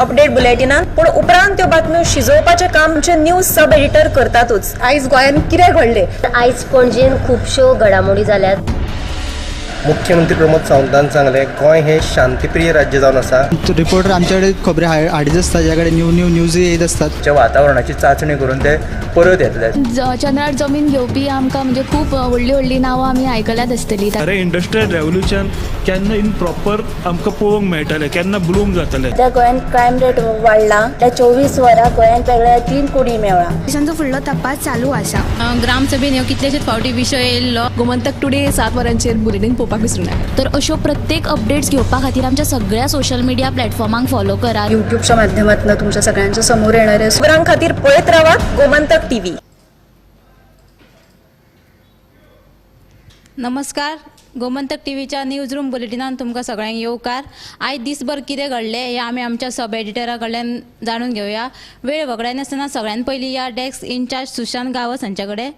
Update बुलेटिनान, पूण उपरांत त्यो बातम्यो शिजोवपाचें काम आमचे न्यूज सब एडिटर करतातूच. आयज गोंयांत कितें घडलें, आयज पणजेन खुबश्यो घडामोडी जाल्यात. मुख्यमंत्री प्रमोद सावंतान सांगलें, गोंय हें शांतीप्रिय राज्य जावन आसा. रिपोर्टर आमच्याकडे खबरी हाडीत आसता, ज्या कडेन न्यू न्यू न्यूज येत आसतात. वातावरणाची चाचणी करून ते परत येतले. चंद्रार जमीन घेवपी आमकां म्हणजे खूब व्हडली व्हडली नांवां आमी आयकल्यात आसतली. अरे इंडस्ट्रियल रेवोल्युशन केन्ना इन प्रॉपर आमकां पळोवंक मेळटलें, केन्ना ब्लूम जातलें. सध्या गोंयांत क्रायम रेट वाडला. त्या 24 वरां गोंयांत वेगळ्या 3 कुडी मेळ्ळा. पोलिसांचो फुडलो तपास चालू आसा. ग्रामसभेन ह्यो कितलेशेच फावटी विशय येयल्लो. गोमंतक टुडे 7 वरांचेर बुलेटीन पळोवपाक विसरूं नाका. तर अश्यो प्रत्येक अपडेट्स घेवपा खातीर आमच्या सगळ्या सोशल मिडिया प्लॅटफॉर्मांक फॉलो करात. यूट्यूबच्या माध्यमातून तुमच्या सगळ्यांच्या समोर येणारे खबरां खातीर पळयत रावात गोमंतक टीव्ही. नमस्कार, गोमंतक टीव्हीच्या न्यूज रूम बुलेटिनान तुमकां सगळ्यांक येवकार. आयज दिसभर कितें घडलें हें आमी आमच्या सब एडिटरा कडल्यान जाणून घेवया. वेळ वगडायनासतना सगळ्यान पयलीं ह्या डेस्क इन्चार्ज सुशांत गांवस हांच्या कडेन.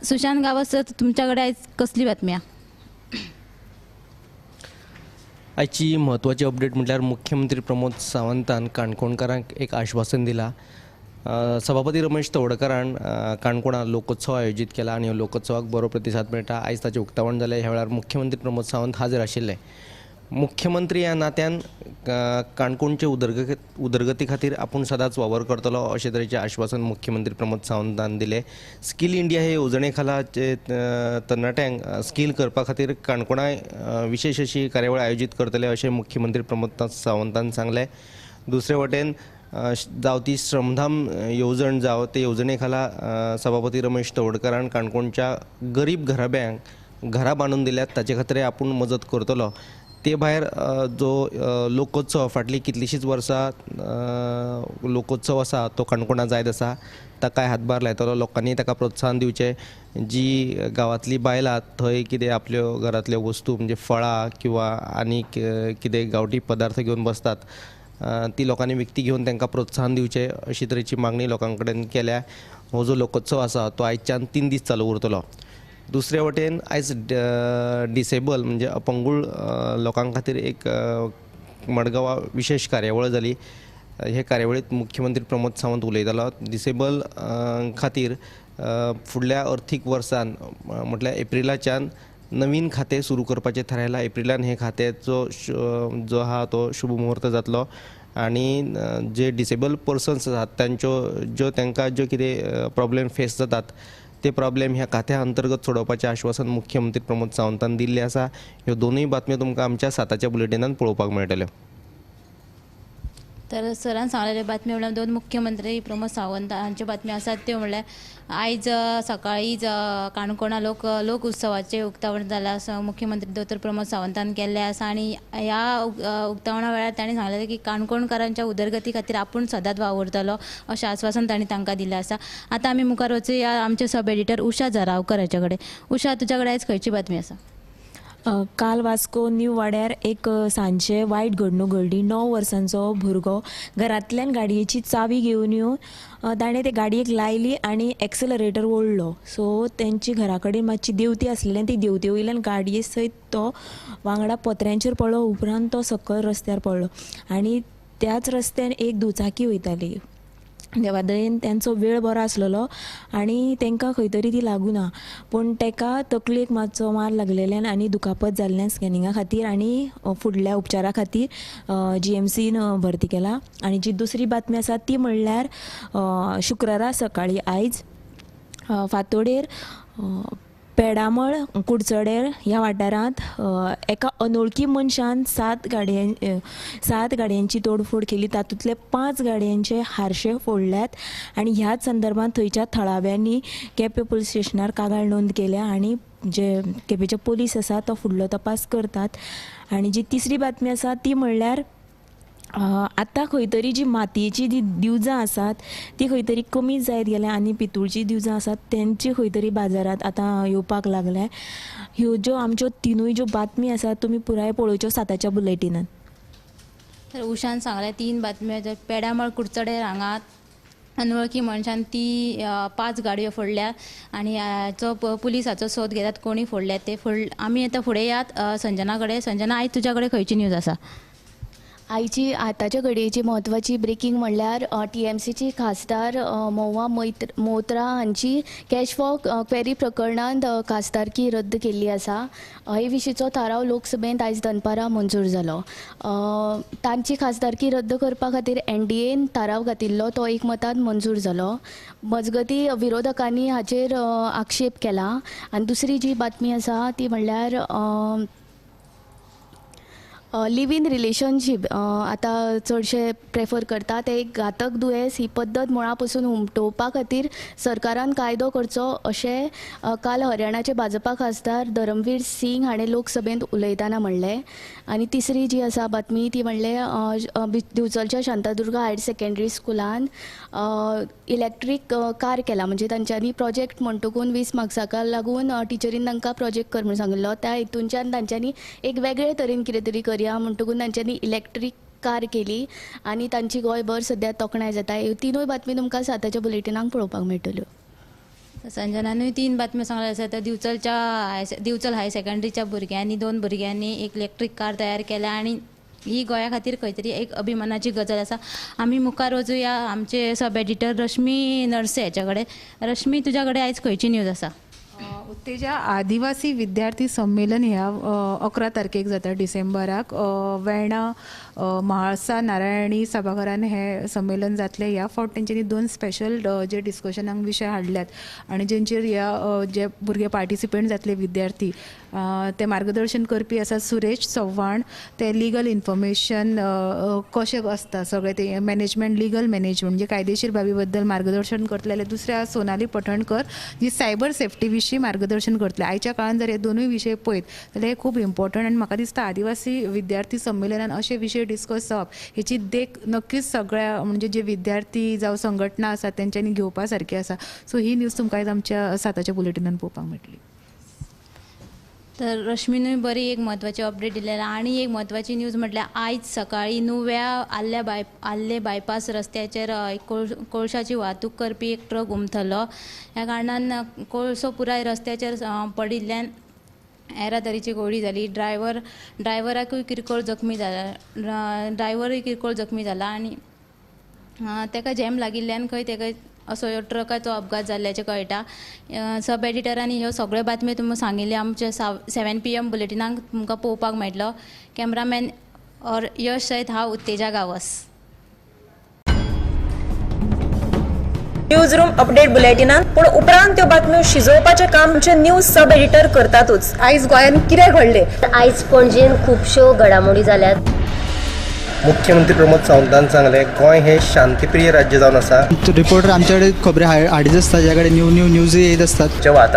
सुशांत गांवस सर, तुमच्या कडेन आयज कसली बातमी आसा? आयची म्हत्वाची अपडेट म्हटल्यार मुख्यमंत्री प्रमोद सावंतान काणकोणकारांक एक आश्वासन दिलां. सभापती रमेश तवडकारान काणकोणा लोकोत्सव आयोजीत केला आनी ह्या लोकोत्सवाक बरो प्रतिसाद मेळटा. आयज ताचें उक्तावण जालें. ह्या वेळार मुख्यमंत्री प्रमोद सावंत हाजीर आशिल्ले. मुख्यमंत्री ह्या नात्यान काणकोणचे उदरगती खातीर आपूण सदांच वावर करतलो अशे तरेचें आश्वासन मुख्यमंत्री प्रमोद सावंतान दिलें. स्कील इंडिया हे येवजणे खाला जे तरणाट्यांक स्कील करपा खातीर काणकोणाय विशेश अशी कार्यावळ आयोजीत करतले अशें मुख्यमंत्री प्रमोद सावंतान सांगलें. दुसरे वटेन जावं ती श्रमधाम येवजण जावं ते येवजणे खाला सभापती रमेश तवडकारान काणकोणच्या गरीब घराब्यांक घरां बांदून दिल्यात, ताचे खातीर आपूण मजत करतलो. ते भायर जो लोकोत्सव फाटलीं कितलींशींच वर्सां लोकोत्सव आसा तो काणकोणा जायत आसा, ताकाय हातभार लायतलो. लोकांनी ताका प्रोत्साहन दिवचें. जी गांवांतलीं बायलां थंय कितें आपल्यो घरांतल्यो वस्तू म्हणजे फळां किंवा आनीक कितें गांवठी पदार्थ घेवन बसतात ती लोकांनी विकती घेवन तांकां प्रोत्साहन दिवचें अशी तरेची मागणी लोकां कडेन केल्या. हो जो लोकोत्सव आसा तो आयच्यान 3 दीस चालू उरतलो. दुसरे वटेन आयज डिसेबल म्हणजे अपंगूळ लोकां खातीर एक मडगांवा विशेश कार्यावळ जाली. हे कार्यावळींत मुख्यमंत्री प्रमोद सावंत उलयतालो. डिसेबल खातीर फुडल्या अर्थीक वर्सान म्हटल्यार एप्रिलाच्यान नवीन खातें सुरू करपाचें थारायलां. एप्रिलान हे खात्याचो जो आहा तो शुभ मुहूर्त जातलो आनी जे डिसेबल पर्सन्स आसात तांच्यो ज्यो तांकां ज्यो कितें प्रॉब्लेम फेस जातात ते प्रॉब्लेम ह्या खात्या अंतर्गत सोडोवपाचें आश्वासन मुख्यमंत्री प्रमोद सावंतान दिल्लें आसा. ह्यो दोनूय बातम्यो तुमकां आमच्या 7च्या बुलेटिनान पळोवपाक मेळटल्यो. तर सरान सांगलेले बातमी म्हणल्यार 2 मुख्यमंत्री प्रमोद सावंत हांच्यो बातम्यो आसात त्यो म्हणल्यार आयज सकाळी काणकोणा लोक उत्सवाचें उक्तावण जालां आसा. मुख्यमंत्री दोतोर प्रमोद सावंतान केल्लें आसा आनी ह्या उक्तावणा वेळार तांणी सांगलें की काणकोणकारांच्या उदरगती खातीर आपूण सदांच वावुरतलो अशें आश्वासन तांणी तांकां दिलें आसा. आतां आमी मुखार वचुया आमचे सब एडिटर उषा जरावकर हाच्या कडेन. उषा, तुज्या कडेन आयज खंयची बातमी आसा? काल वास्को न्यू वाड्यार एक सांजचे वायट घडणूक घडली. 9 वर्सांचो भुरगो घरांतल्यान गाडयेची चावी घेवन येवन ताणें ते गाडयेक लायली आनी एक्सेलरेटर ओडलो. सो तेंची घरा कडेन मातशी देंवती आसलेली आनी ती देंवते वयल्यान गाडये सयत तो वांगडा पत्र्यांचेर पडलो. उपरांत तो सकयल रस्त्यार पडलो आनी त्याच रस्त्यान एक दुचाकी वयताली. देवा दयेन तेंचो वेळ बरो आसलेलो आनी तांकां खंय तरी ती लागूना, पूण ताका तकलेक मातसो मार लागलेल्यान आनी दुखापत जाल्ल्यान स्कॅनिंगा खातीर आनी फुडल्या उपचारा खातीर जीएमसीन भरती केला. आनी जी दुसरी बातमी आसा ती म्हणल्यार शुक्रारा सकाळी आयज फांतोडेर पेडामळ कुडचडेर ह्या वाठारांत एका अनोळखी मनशान 7 गाडयांची तोडफोड केली. तातूंतले 5 गाडयांचे हारशे फोडल्यात आनी ह्याच संदर्भात थंयच्या थळाव्यांनी केपें पुलीस स्टेशनार कागाळ नोंद केल्या आनी जे केपेंचे पोलीस आसा तो फुडलो तपास करतात. आनी जी तिसरी बातमी आसा ती म्हणल्यार आतां खंय तरी जी मातयेची जी दिवजां आसात ती खंय तरी कमी जायत गेल्या आनी पितूळची दिवजां आसात तेंची खंय तरी बाजारांत आतां येवपाक लागल्या. ह्यो ज्यो आमच्यो तिनूय ज्यो बातमी आसात तुमी पुराय पळोवच्यो 7च्या बुलेटिनान. तर उषान सांगलें 3 बातम्यो. पेडामळ कुडचडेर हांगा अनवळखी मनशान ती 5 गाडयो फोडल्या आनी हाचो पुलिसाचो सोद घेतात कोणी फोडल्या ते. आमी आतां फुडें यात संजना कडेन. संजना, आयज तुज्या कडेन खंयची न्यूज आसा? आयची आतांच्या घडयेची म्हत्वाची ब्रेकींग म्हणल्यार टीएमसीची खासदार महुआ मोत्रा हांची कॅश फॉर क्वेरी प्रकरणांत खासदारकी रद्द केल्ली आसा. हे विशींचो थाराव लोकसभेंत आयज दनपारां मंजूर जालो. तांची खासदारकी रद्द करपा खातीर एनडीएन थाराव घातिल्लो तो एकमतान मंजूर जालो. मजगती विरोधकांनी हाचेर आक्षेप केला. आनी दुसरी जी बातमी आसा ती म्हणल्यार लिव इन रिलेशनशीप आतां चडशे प्रेफर करता ते एक घातक दुयेंस. ही पद्दत मुळा पसून हुमटोवपा खातीर सरकारान कायदो करचो अशें काल हरियाणाचे भाजपा खासदार धरमवीर सिंग हाणें लोकसभेंत उलयतना म्हणलें. आनी तिसरी जी आसा बातमी ती म्हणलें दिवचलच्या शांतादुर्गा हायर सेकंडरी स्कुलान इलेक्ट्रीक कार केला. म्हणजे तांच्यांनी प्रोजेक्ट म्हणटकून 20 मार्क्साक लागून टिचरीन तांकां प्रोजेक्ट कर म्हूण सांगिल्लो. त्या हितूनच्यान तांच्यांनी एक वेगळे तरेन कितें तरी करया म्हणटकून तांच्यांनी इलेक्ट्रीक कार केली आनी तांची गोंयभर सद्या तोखणाय जाता. ह्यो तिनूय बातमी तुमकां 7च्या बुलेटिनाक पळोवपाक मेळटल्यो. संजनानूय 3 बातम्यो सांगले आसा. तर दिवचल हायर सेकंडरीच्या भुरग्यांनी 2 भुरग्यांनी एक इलेक्ट्रीक कार तयार केल्या आनी ही गोंया खातीर खंय तरी एक अभिमानाची गजाल आसा. आमी मुखार वचुया आमचे सब एडिटर रश्मी नर्से हाच्या कडेन. रश्मी, तुज्या कडेन आयज खंयची न्यूज आसा? उत्तेजा आदिवासी विद्यार्थी संमेलन ह्या 11 तारखेक जाता डिसेंबराक. वेर्णा म्हाळसा नारायणी सभाघरान हे संमेलन जातलें. ह्या फावट तेंच्यांनी 2 स्पेशल जे डिस्कशनाक विशय हाडल्यात आनी जेंचेर ह्या जे भुरगे पार्टिसिपेंट जातले विद्यार्थी ते मार्गदर्शन करपी आसा सुरेश चव्हाण. ते लिगल इन्फॉर्मेशन कशें आसता सगळें ते मॅनेजमेंट, लिगल मॅनेजमेंट म्हणजे कायदेशीर बाबी बद्दल मार्गदर्शन करतले. जाल्यार दुसरे सोनाली पठणकर जी सायबर सेफ्टी विशीं मार्गदर्शन करतले. आयच्या काळान जर हे दोनूय विशय पळयत जाल्यार हे खूब इम्पॉर्टंट आनी म्हाका दिसता आदिवासी विद्यार्थी संमेलनान अशे विशय डिस्कस जावप हेची देख नक्कीच सगळ्या म्हणजे जे विद्यार्थी जावं संघटना आसा तेंच्यांनी घेवपा सारकी आसा. सो ही न्यूज तुमकां आयज आमच्या 7च्या बुलेटिनान पळोवपाक मेळटली. तर रश्मीनूय बरी एक म्हत्वाची अपडेट दिलेली. आनी एक म्हत्वाची न्यूज म्हटल्यार आयज सकाळी नुव्या आल्ले बायपास रस्त्याचेर कोळशाची वाहतूक करपी एक ट्रक उमथलो. ह्या कारणान कोळसो पुराय रस्त्याचेर पडिल्ल्यान येरादारीची गोळी जाली. ड्रायव्हराकूय किरकोळ जखमी जाला. ड्रायव्हरूय किरकोळ जखमी जाला आनी ताका जॅम लागिल्ल्यान खंय ताका असो ह्यो ट्रकाचो अपघात जाल्ल्याचें कळटा. सब एडिटरांनी ह्यो सगळ्यो बातम्यो तुमकां सांगिल्ल्यो. आमच्या 7 PM बुलेटिनाक तुमकां पळोवपाक मेळटलो. कॅमरामॅन और यश सयत हांव Utteja Gawas. News room update बुलेटिनान पूण उपरांत त्यो बातम्यो शिजोवपाचें काम आमचे न्यूज सब एडिटर करतातूच. आयज गोंयांत कितें घडलें? आयज पणजेन खुबश्यो घडामोडी जाल्यात. मुख्यमंत्री प्रमोद सावंतान सांगलें गोंय हे शांतीप्रिय राज्य जावन आसा. रिपोर्टर आमच्याकडे खबरी हाडीत आसता, ज्या कडेन न्यू न्यू न्यूज येत आसतात. वातावरण